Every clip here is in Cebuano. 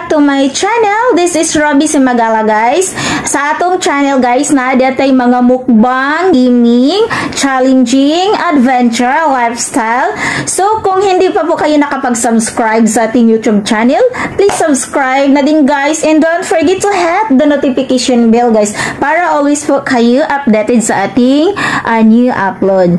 Back to my channel. This is Robbie Cimagala, guys. Sa atong channel, guys, na datay mga mukbang, gaming, challenging, adventure, lifestyle. So kung hindi pa po kayo nakapag-subscribe sa ating YouTube channel, please subscribe na din, guys, and don't forget to hit the notification bell, guys, para always po kayo updated sa ating new upload.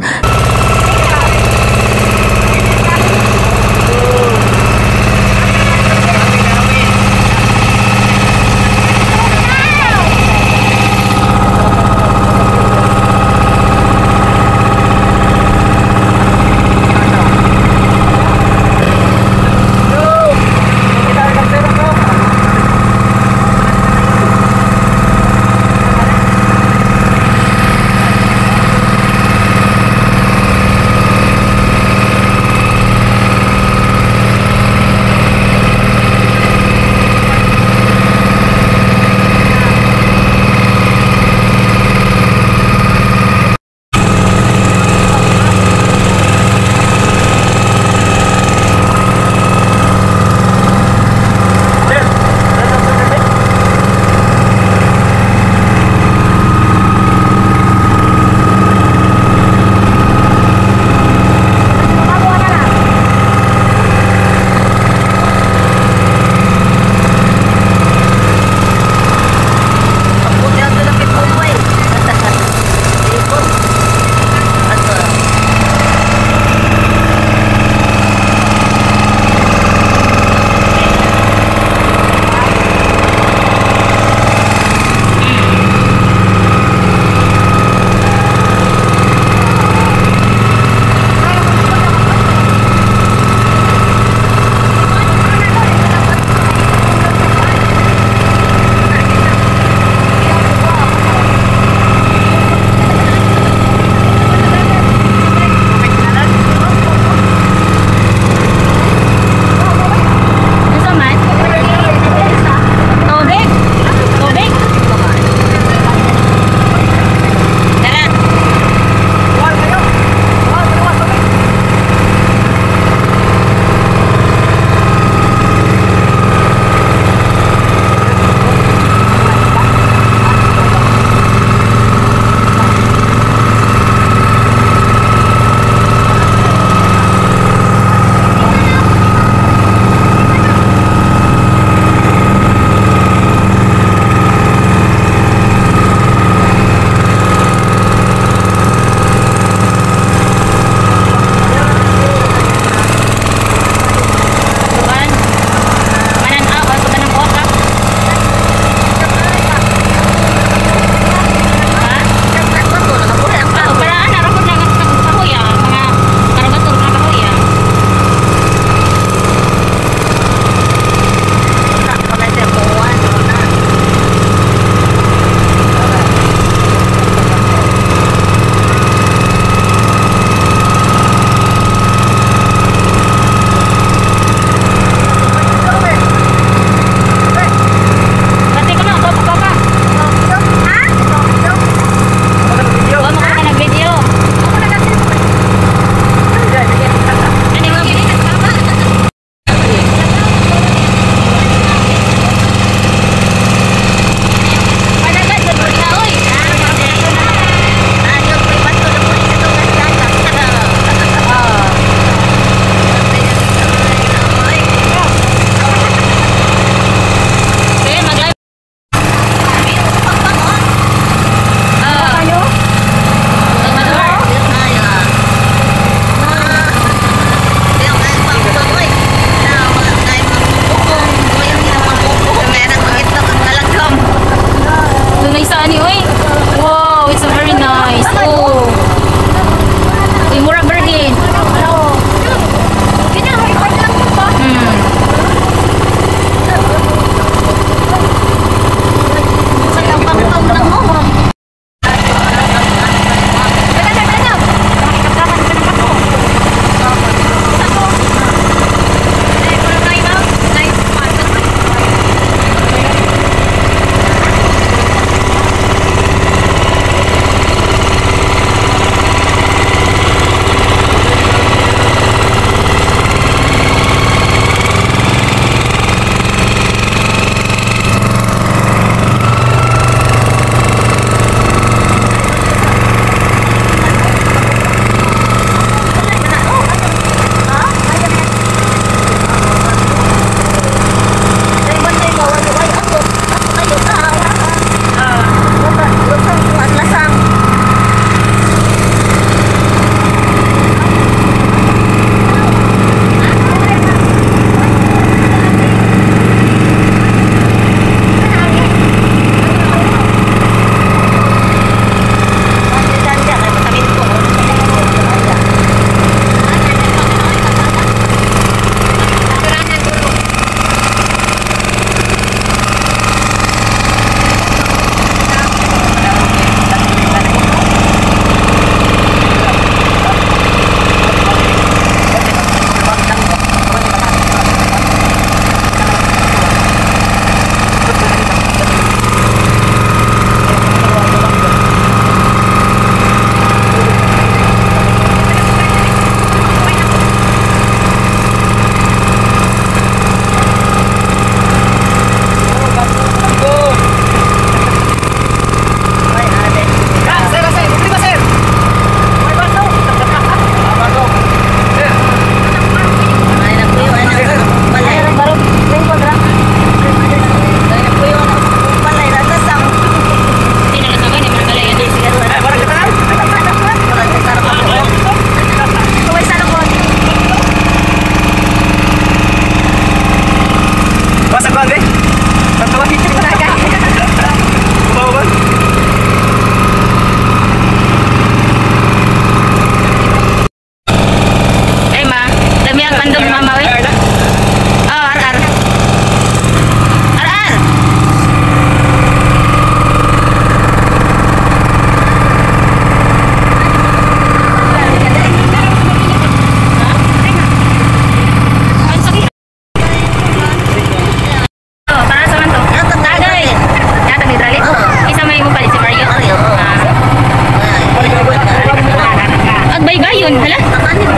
Baybayon, hala?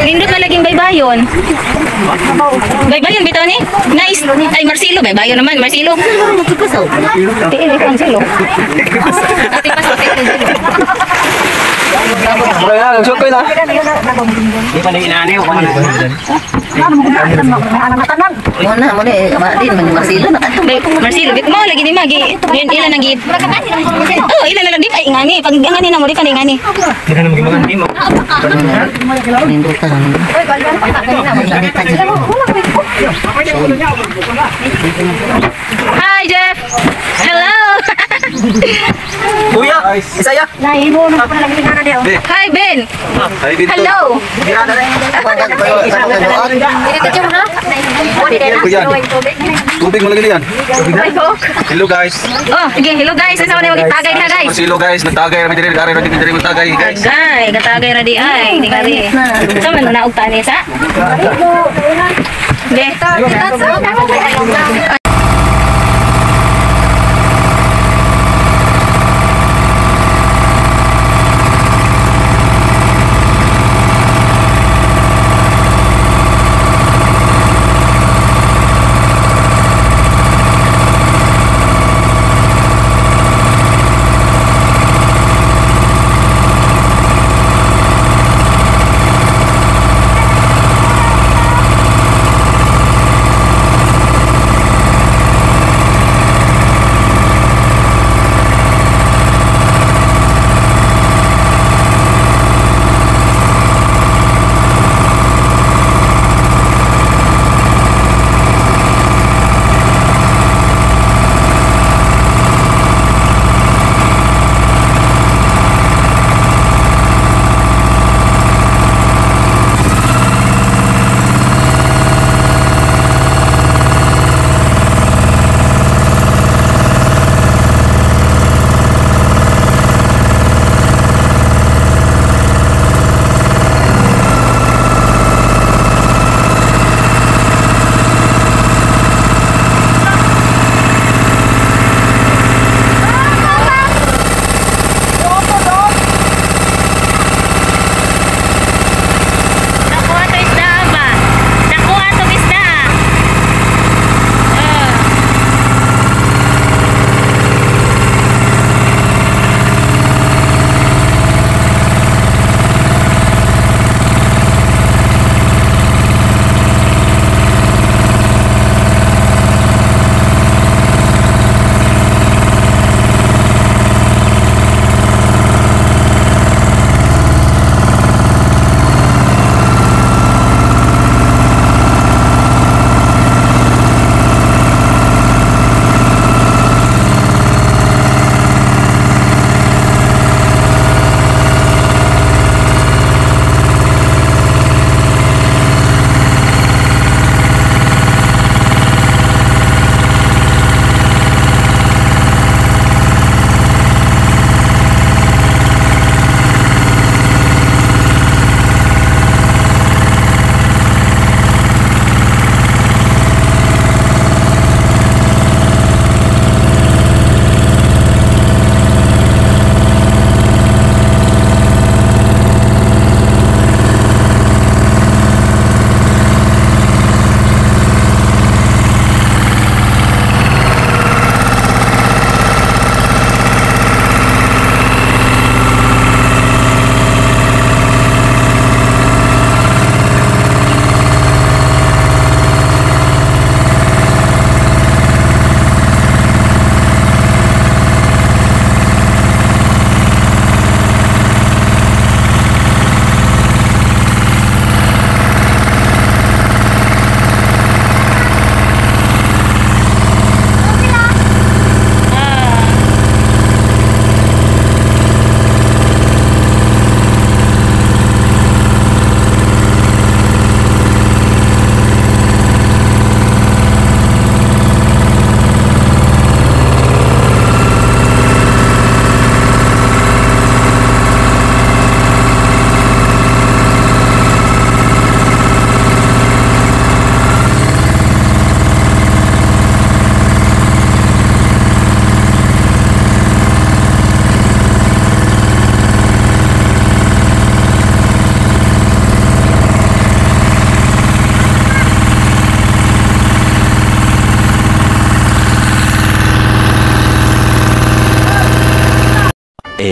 Nindot na laging baybayon. Baybayon bitaw ni? Nice. Ay, Marcelo, baybayon naman, Marcelo. Tiil, ikaw, Marcelo. Ate paso, tiil, Marcelo. Kaya, nagsukoy na. Muna, muna eh, din, man Marcelo na kadto. Bay, Marcelo, bit mo lagi ni Magi. Yun ila nang git. Oh, ila na lang di ay ngani. Pag ngani na mo di pa ni ngani. Nindot ka. Init ka dyan. Hi, Jeff. Hello. Kuya, Isaya. Hi, Ben. Hi, Binto. Hello. Kuya. Tubig mo lagi yan. Hello guys. Oh, sige, hello guys. Isa man yung tagay na guys. Marcelo guys, nagtagay rami diri, nagtagay rami diri, magtagay guys. Tagay, katagay ra di ay, tingali. Sa man naog tani sa? Be.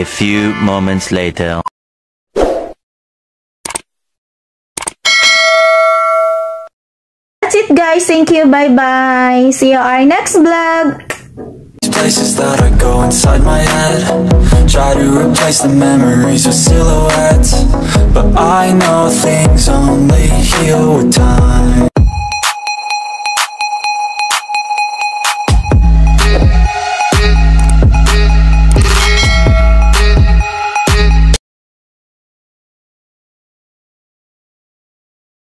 A few moments later. That's it, guys. Thank you. Bye-bye. See you our next vlog. Places that I go inside my head, try to replace the memories with silhouettes. But I know things only heal with time.